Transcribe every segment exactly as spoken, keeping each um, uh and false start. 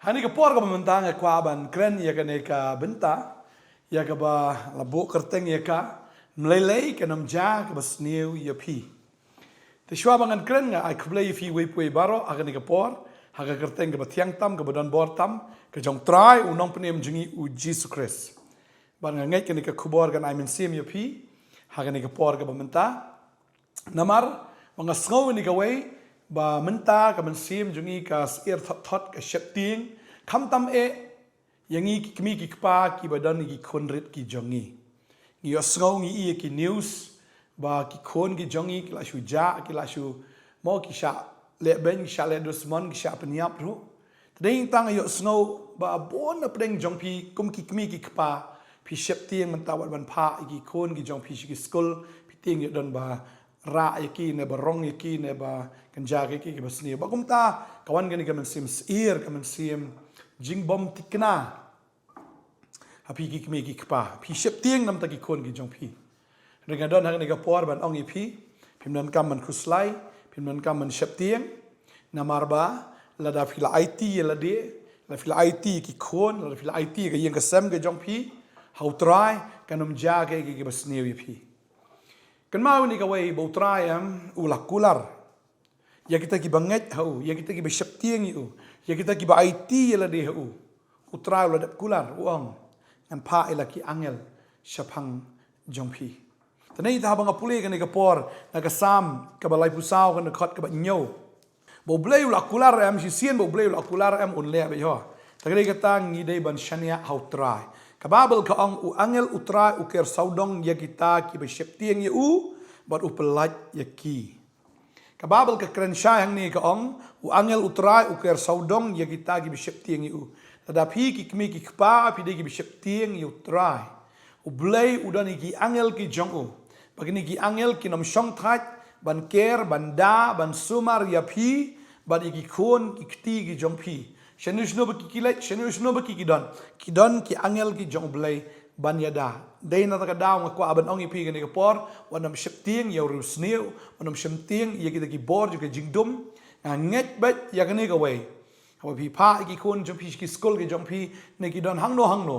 Kane ka por kaba mynta nga kwah ban kren ïa kane ka bynta, ïa kaba la buh kyrteng ïa ka, Mlei lei kan ym jia kaba sniew ïa phi. Te shuwa ba ngan kren, nga ai khublei ïa phi uwei pa uwei baroh ha kane ka por, ha ka kyrteng kaba thiang tam, kaba don bor tam, ka jong u Trai, u nongpynim jong ngi u Jisu Khrist. Bad nga ngeit kane ka khubor kan ai mynsiem ïa phi ha kane ka por kaba mynta. Namar ba nga sngew ïa kawei, ba mynta ka mynsiem jong ngi ka syier thot thot, ka sheptieng, khamtam eh ïa ngi ki kmie ki kpa kiba don ïa ki khun rit ki jong ngi. Ngi ïohsngew, ngi ïohi ïa ki news ba ki khun ki jong ngi ki la shu jah, ki la shu, mo, ki shah leh beiñ, ki shah leh dusmon, ki shah pynïap ruh. Te dei tang ïohsngew ba bun na pdeng jong phi kum ki kmie ki kpa, phi sheptieng mynta wat ban phah ïa ki khun ki jong phi sha ki skul, phi tieng ïoh don ba rah ïa ki, ne ba rong ïa ki, ne ba kynjah ïa ki kiba sniew. Bad kumta ka wan kane ka mynsiem syier, ka mynsiem jingbym thikna ha phi ki kmie ki kpa, phi sheptieng namar ki khun ki jong phi. Hynrei nga don ha kane ka por ban ong ïa phi, phim donkam ban khuslai, phim donkam ban sheptieng. Namar ba lada phi la aiti ïa lade, lada phi la aiti ïa ki khun, lada phi la aiti ïa ka ïing ka sem ka jong phi ha u Trai, kan ym jia kaei kaei kaba sniew ïa phi. Kynmaw ïa kawei, ba u Trai em u la kular ïa kita kiba ngeit ha u, ïa kita kiba sheptieng ïa u, ïa kita kiba aiti ïa lade ha u. U Trai u la dep kular, u ong, ngan phah ïa la ki angel shaphang jong phi. Te nangta haba nga pule kane ka por na ka Salm kaba laiphew saw, ka dkhot kaba hynñiew, ba U Blei u la kular em, shisien ba U Blei u la kular em un leh beit ho. Te ka dei kata, ngi dei ban shaniah ha u Trai. Ka Baibl ka ong, u angel u Trai u ker sawdong ïa kita kiba sheptieng ïa u, bad u pyllait ïa ki. Ka Baibl ka kren shai hangne, ka ong, u angel u Trai u ker sawdong ïa kita kiba sheptieng ïa u. Lada phi ki kmie ki kpa phi dei kiba sheptieng ïa u Trai, U Blei u don ïa ki angel ki jong u. Bad kine ki angel kin ym shongthait ban ker, ban da, ban sumar ïa phi bad ïa ki khun ki kti ki jong phi. Shano shano ba ki ki leit, shano shano ba ki ki don, ki don ki angel ki jong U Blei ban ïada. Dei na kata ka daw nga kwah ban ong ïa phi kane ka por, wat nym sheptieng ïa u riewsniew, wat nym sheptieng ïa kita ki bor jong ka jingdum. Nga ngeit beit ïa kane kawei, haba phi phah ïa ki khun jong phi sha ki skul ki jong phi, ne ki don hangno hangno,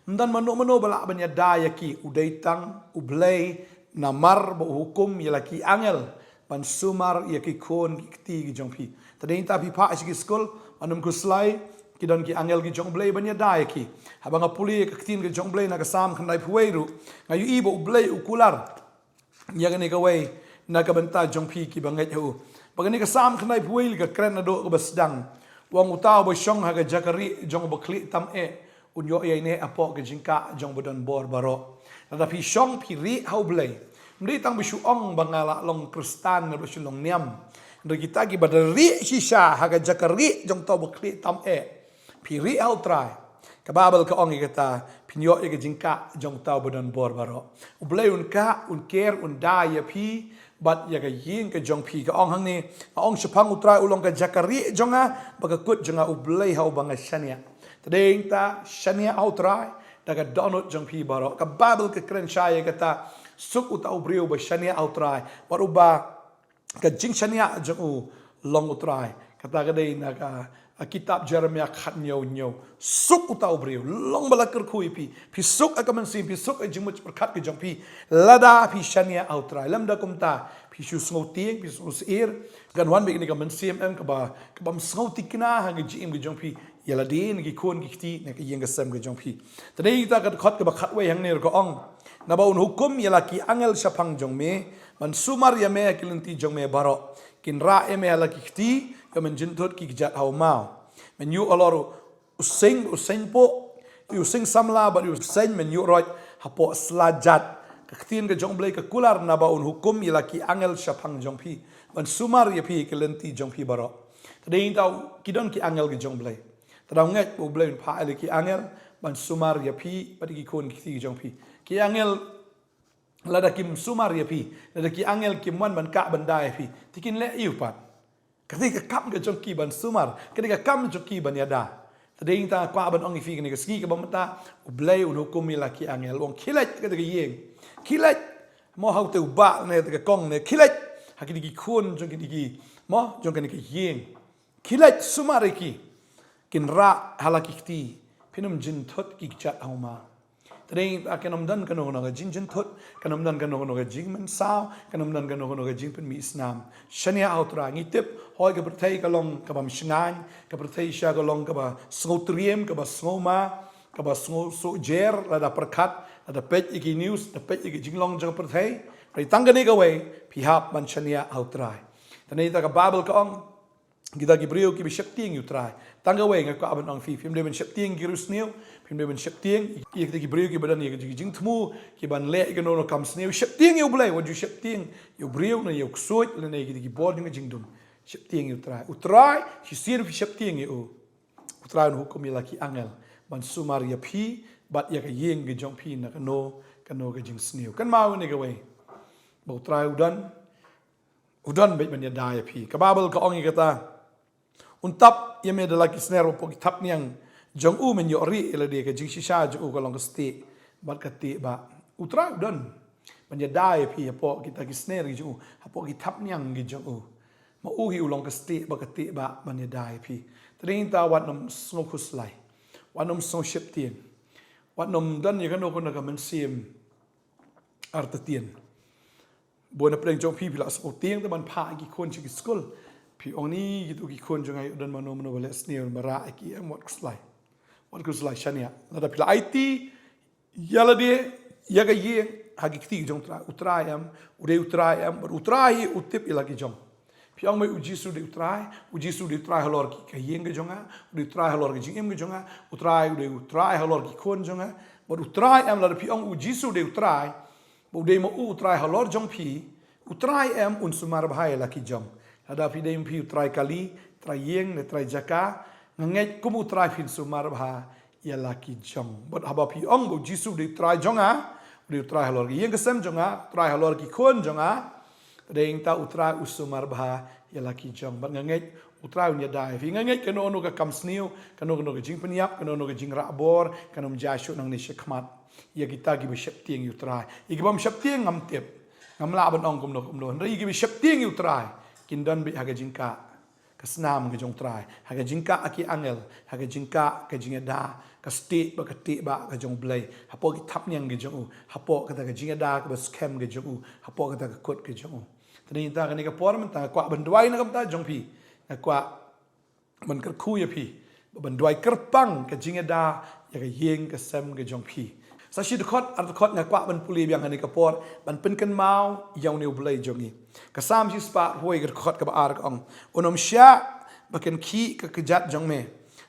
ym don mano mano ba lah ban ïada ïa ki, u dei tang U Blei, namar ba u hukum ïa la ki angel ban sumar ïa ki khun ki kti ki jong phi. Te dei nangta phi phah sha ki skul, wat nym khuslai, ki don ki angel ki jong U Blei ban ïada ïa ki. Haba nga pule ïa ka ktien ka jong U Blei na ka Salm khyndaiphew wei ruh, nga ïohi ba U Blei u kular ïa kane kawei na ka bynta jong phi kiba ngeit ha u. Bad kane ka Salm khyndaiphew wei ka kren naduh kaba sdang. U ong, uta uba shong ha ka jaka rieh jong uba khlieh tam eh, un ïoh ïaineh hapoh ka jingkah jong uba don bor baroh. Lada phi shong phi rieh ha U Blei, ym dei tang ba shu ong ba nga la long Khristan ne ba shu long niam. Hynrei kita kiba da rieh shisha ha ka jaka rieh jong uta uba khlieh tam eh, phi rieh ha u Trai, ka Baibl ka ong ïa kata, phin ïoh ïa ka jingkah jong uta uba don bor baroh. U Blei un kah, un ker, un da ïa phi bad ïa ka ïing ka jong phi. Ka ong hangne, nga ong shaphang u Trai, u long ka jaka rieh jong nga bad ka kut jong nga, U Blei ha uba nga shaniah. Te dei nangta shaniah ha u Trai da ka dohnud jong phi baroh. Ka Baibl ka kren shai ïa kata, suk uta u briew uba shaniah ha u Trai bad uba ka jingshaniah jong u long u Trai. Kata ka dei na ka, a, kitab Jeremiah khathynñiew hynñiew. Suk uta u briew, long ba la kyrkhu ïa phi. Phi suk ha ka mynsiem, phi suk ha jingmut jingpyrkhat ka jong phi lada phi shaniah ha u Trai. Lymda kumta phi shu sngew tieng, phi shu syier, kan wan beit kane ka mynsiem em kaba, kaba ym sngew thikna ha ka jingim ka jong phi ïa lade ne ki khun ki kti ne ka ïing ka sem ka jong phi. Te dei nangta ka dkhot kaba khatwei hangne ruh ka ong, naba un hukum ïa la ki angel shaphang jong me ban sumar ïa me ha ki lynti jong me baroh. Kin rah ïa me ha la ki kti, ïoh men jynthut ki kjat ha u maw. Men ïuh halor u sing, u seiñpuh, u sing samla bad u seiñ men ïuh roit hapoh sla jat. Ka ktien ka jong U Blei ka kular, naba un hukum ïa la ki angel shaphang jong phi ban sumar ïa phi ha ki lynti jong phi baroh. Te dei nangta ki don ki angel ki jong U Blei. Te da ngeit ba U Blei un phah ïa la ki angel ban sumar ïa phi bad ïa ki khun ki kti ki jong phi. Ki angel lada kim sumar ïa phi, lada ki angel kim wan ban kah ban da ïa phi, te kin leh aïu pat? Ka dei ka kam ka jong ki ban sumar, ka dei ka kam jong ki ban ïada. Te dei nangta kwah ban ong ïa phi kane ka sngi kaba mynta, U Blei un hukum ïa la ki angel, u ong khie leit ha kata ka ïing, khie leit, mo, ha uta u bah ne uta ka kong ne, khie leit ha kine ki khun jong kine ki, mo, jong kane ka ïing. Khie leit sumar ïa ki. kin rah ha la ki kti, phin ym jynthut ki kjat ha u ma. Te dei ta kan ym don kano kano ka jingjynthut, kan ym don kano kano ka jingmynsaw, kan ym don kano kano ka jingpynmih snam. Shaniah ha u Trai. Ngi tip, hooid ka pyrthei ka long kaba ym shngaiñ, ka pyrthei shisha ka long kaba sngewtriem, kaba sngewma, kaba sngewsuk jer, lada pyrkhat, lada peit ïa ki news, lada peit ïa ki jinglong jong ka pyrthei. Hynrei tang kane kawei, phi hap ban shaniah ha u Trai. Te dei ta ka Baibl ka ong, kita ki briew kiba sheptieng ïa u Trai. Tang kawei nga kwah ban ong phi, phim dei ban sheptieng ïa ki riewsniew, phim dei ban sheptieng ïa kita ki briew kiba don ïa ki jingthmu, kiban leh ïa kano kano kam sniew. Sheptieng ïa u Blei, wat ju sheptieng ïa u briew ne ïa u ksuid, lane ïa kita ki bor jong ka jingdum. Sheptieng ïa u Trai. U Trai, shisien phi sheptieng ïa u, u Trai un hukum ïa la ki angel ban sumar ïa phi bad ïa ka ïing ka jong phi na kano kano ka jingsniew. Kynmaw ïa kane kawei, ba u Trai u don, u don beit ban ïada ïa phi. Ka Baibl ka ong ïa kata, un tap ïa me da la ki sner, hapoh ki thapniang jong u men ïoh rieh ïa lade. Ka jingshisha jong u ka long ka stieh bad ka tieh bah. U Trai u don ban ïada ïa phi hapoh kita ki sner ki jong u, hapoh ki thapniang ki jong u. Ma u hi u long ka stieh bad ka tieh bah ban ïada ïa phi. Te dei ta wat nym sngewkhuslai, wat nym sngewsheptieng, wat nym don ïa kano kano ka mynsiem artatien. Bun na pdeng jong phi, phi la sngewtieng te ban phah ki khun sha ki skul. Phi ong ni, kito ki khun jong nga, don mano mano ba leh sniew ba rah ïa ki em. Wat khuslai, wat khuslai, shaniah. Lada phi la aiti ïa lade, ïa ka ïing ha ki kti jong u Trai, u Trai em, u dei u Trai em, bad u Trai hi u tip ïa la ki jong. Phi ong me u Jisu u dei u Trai, u Jisu u dei u Trai halor ki, ka ïing ka jong nga, u dei u Trai halor ka jingim ka jong nga, u Trai u dei u Trai halor ki khun jong nga. Bad u Trai em, lada phi ong u Jisu u dei u Trai, ba u dei ma u u Trai halor jong phi, u Trai em un sumar bha ïa la ki jong. Lada phi dei ma phi u trai kali, trai ïing ne trai jaka, nga ngeit kum u Trai phin sumar bha ïa la ki jong. Bad haba phi ong ba u Jisu u dei u Trai jong nga, u dei u Trai halor ka ïing ka sem jong nga, u Trai halor ki khun jong nga, te dei ta u Trai u sumar bha ïa la ki jong. Bad nga ngeit u Trai un ïada ïa phi. Nga ngeit kano kano ka kam sniew, kano kano ka jingpynïap, kano kano ka jingrah bor, kan ym jia shuh nangne shakhmat ïa kita kiba sheptieng ïa u Trai. Ïa kiba ym sheptieng ngam tip, ngam lah ban ong kumno kumno. Hynrei ïa kiba sheptieng ïa u Trai kin don beit ha ka jingkah ka snam ka jong u Trai, ha ka jingkah ki angel, ha ka jingkah ka jingïada, ka stieh bad ka tieh bah ka jong u Blei hapoh ki thapniang ka jong u, hapoh kata ka jingïada kaba skhem ka jong u, hapoh kata ka kut ka jong u. Te dei ta kane ka por mynta nga kwah ban duwai na ka bynta jong phi. Nga kwah ban kyrkhu ïa phi ban duwai kyrpang ka jingïada ïa ka ïing ka sem ka jong phi. Sa shi dkhot, ar dkhot nga kwah ban pule biang ha kane ka por ban pynkynmaw ïa une u Blei jong ngi. Ka Salm shispah arphew wei, ka dkhot kaba ar ka ong, un ym shah ba kynkhih ka kjat jong me.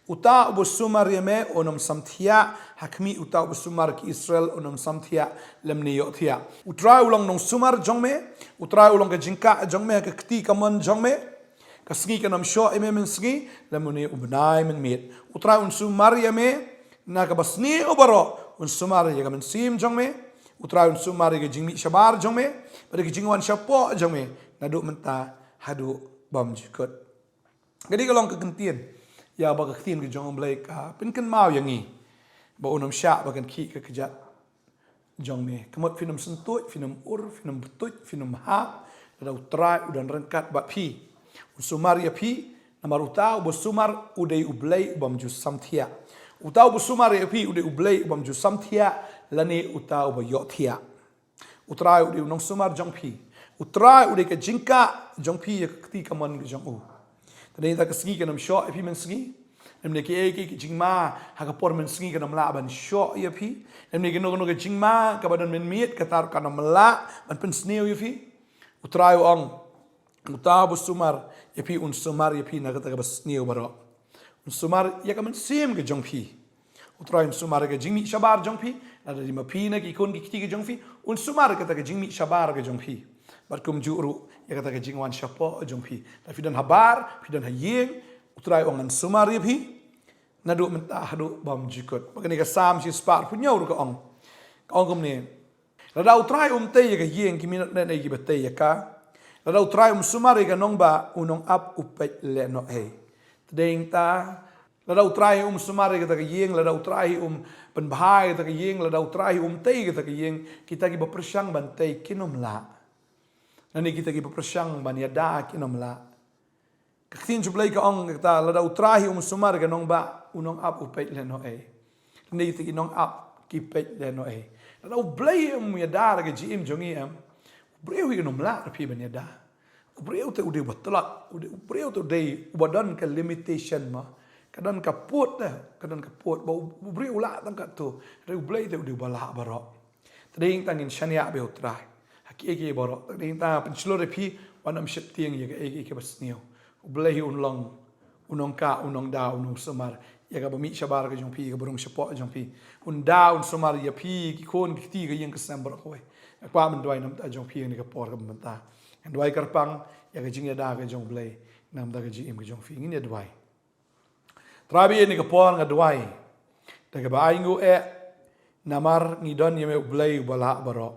Uta uba sumar ïa me un ym samthiah, ha khmih, uta uba sumar ïa ki Israel un ym samthiah lymne ïohthiah. U Trai u long nongsumar jong me, u Trai u long ka jingkah jong me, ka kti kamon jong me. Ka sngi kan ym shoh ïa me mynsngi, lymne u bnai mynmiet. U Trai un sumar ïa me na kaba sniew baroh, un sumar ïa ka mynsiem jong me. U Trai un sumar ïa ka jingmih shabar jong me bad ïa ka jingwan shapoh jong me, naduh mynta haduh bymjukut. Ka dei ka long ka kyntien ïa ba ka ktien ka jong u Blei ka pynkynmaw ïa ngi ba un ym shah ba kynkhih ka kjat jong me. Ka mut phin ym syntuid, phin ym ur, phin ym btuid, phin ym hap, lada u Trai u don ryngkat bad phi. Un sumar ïa phi, namar uta uba sumar u dei u Blei u bym ju samthiah. Uta uba sumar ïa phi u dei u Blei u bym ju samthiah, lane uta uba ïohthiah. U Trai u dei u nongsumar jong phi. U Trai u dei ka jingkah jong phi ïa ka kti kamon ka jong u. Te dei ta ka sngi kan ym shoh ïa phi mynsngi, lymne kiei kiei ki jingma ha ka por mynsngi kan ym lah ban shoh ïa phi, lymne kano kano ka jingma kaba don mynmiet kata ruh kan ym lah ban pynsniew ïa phi. U Trai u ong, uta uba sumar ïa phi un sumar ïa phi na kata kaba sniew baroh. Un sumar ïa ka mynsiem ka jong phi. U Trai un sumar ïa ka jingmih shabar jong phi, lada dei ma phi ne ki khun ki kti ki jong phi, un sumar ïa kata ka jingmih shabar ka jong phi. Bad kumjuh ruh ïa kata ka jingwan shapoh jong phi. Lada phi don habar, phi don ha ïing, u Trai u ong ngan sumar ïa phi naduh mynta haduh bymjukut. Bad kane ka Salm shispah arphew hynñiew ruh ka ong, ka ong kumne, lada u Trai um tei ïa ka ïing, ki minot ne ne kiba tei ïa ka. Lada u Trai um sumar ïa ka nongbah, u nongap u peit lehnohei. Te dei ta, lada u Trai um sumar ïa kata ka ïing, lada u Trai um pynbha ïa kata ka ïing, lada u Trai um tei ïa kata ka ïing, kita kiba pyrshang ban tei kin ym lah. Lane kita kiba pyrshang ban ïada kin ym lah. Ka ktien jong U Blei ka ong kata, lada U Trai hi um sumar ïa ka nongbah, u nongap u peit lehnohei. Lane ïa ki nongap ki peit lehnohei. Lada U Blei um ïada da ka jingim jong ngi em, u briew hi un ym lah ruh phi ban ïada. U briew te u dei uba tlot, u dei, u briew te u dei uba don ka limitation mo. Ka don ka pud te, ka don ka pud ba u, u briew u lah tang katto. Hynrei U Blei te u dei uba lah baroh. Te dei tang ngin shaniah bad U Trai ha kiei kiei baroh. Te dei tang pynshlur ïa phi, wat nym sheptieng ïa kaei kaei kaba sniew. U Blei hi un long u nongkah, u nongda, u nongsumar ïa kaba mih shabar ka jong phi, ïa kaba rung shapoh jong phi. Un da, un sumar ïa phi, ki khun ki kti, ka ïing ka sem baroh kawei. Nga kwah ban duwai namar ka jong phi ha kane ka por kaba mynta. Ngan duwai kyrpang ïa ka jingïada ka jong U Blei namar ka jingim ka jong phi. Ngin ïa duwai. Trai, ha kane ka por nga duwai da kaba ainguh eh, namar ngi don ïa me U Blei uba lah baroh.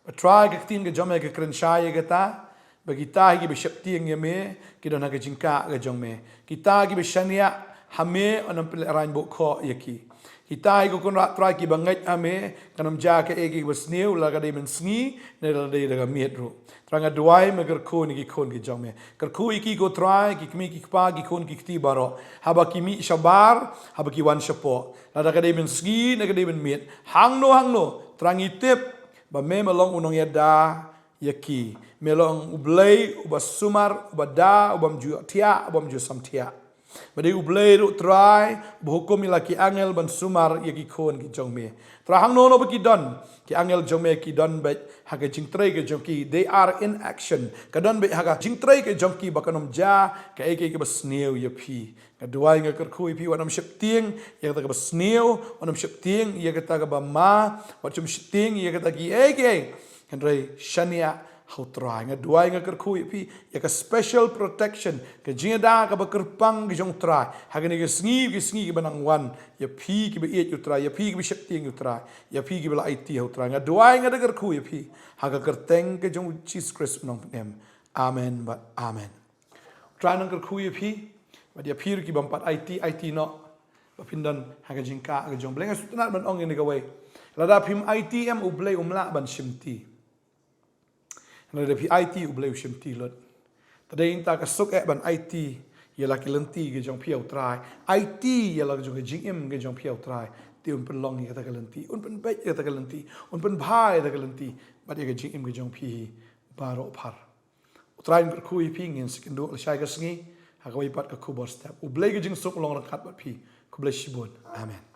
Ba Trai, ka ktien ka jong me ka kren shai ïa kata, ba kita hi kiba sheptieng ïa me ki don ha ka jingkah ka jong me. Kita kiba shaniah ha me, un nym pynlehrain buh khoh ïa ki. Kita hi ko Kynrad Trai kiba ngeit ha me, kan ym jia kaei kaei kaba sniew, la ka dei mynsngi ne la ka dei da ka miet ruh. Trai, nga duwai me kyrkhu ïa ki khun ki jong me. Kyrkhu ïa ki ko Trai, ki kmie ki kpa, ki khun ki kti baroh. Haba ki mih shabar, haba ki wan shapoh, lada ka dei mynsngi ne ka dei mynmiet, hangno hangno, Trai, ngi tip ba me, me long u nongïada ïa ki. Me long U Blei uba sumar, uba da, ubym ju thiah, ubym ju samthiah. Me dei U Blei ruh Trai uba hukum ïa la ki angel ban sumar ïa ki khun ki jong me. Trai, hangno hangno ba ki don, ki angel jong me ki don beit ha ka jingtrei ka jong ki. They are in action. Ka don beit ha ka jingtrei ka jong ki ba kan ym jia kaei kaei kaba sniew ïa phi. Nga duwai, nga kyrkhu ïa phi, wat nym sheptieng ïa kata kaba sniew, wat nym sheptieng ïa kata kaba ma, wat nym sheptieng ïa kata kiei kiei. Hynrei shaniah ha U Trai. Nga duwai, nga kyrkhu ïa phi ïa ka special protection, ka jingïada kaba kyrpang ka jong U Trai ha kane ka sngi, ka sngi kaba nang wan, ïa phi kiba ïeit ïa U Trai, ïa phi kiba sheptieng ïa U Trai, ïa phi kiba la aiti ha U Trai. Nga duwai, nga da kyrkhu ïa phi ha ka kyrteng ka jong U Jisu Khrist u nongpynim. Amen bad amen. U Trai un kyrkhu ïa phi bad ïa phi ruh kibym pat aiti, aiti noh ba phin don ha ka jingkah ka jong U Blei. Nga sngewtynnat ban ong ïa kane kawei, lada phim aiti em, U Blei um lah ban shimti. Lada phi aiti, U Blei u shimti lut. Te dei tang ka suk eh ban aiti ïa la ki lynti ka jong phi ha U Trai. Aiti ïa la ka jong ka jingim ka jong phi ha U Trai. Te un pynlong ïa kata ka lynti, un pynbeit ïa kata ka lynti, un pynbha ïa kata ka lynti bad ïa ka jingim ka jong phi hi baroh phar. U Trai un kyrkhu ïa phi. Ngin sa ïakynduh lashai ka sngi ha kawei pat ka khubor step. U Blei ka jingsuk un long ryngkat bad phi. Khublei shibun. Amen.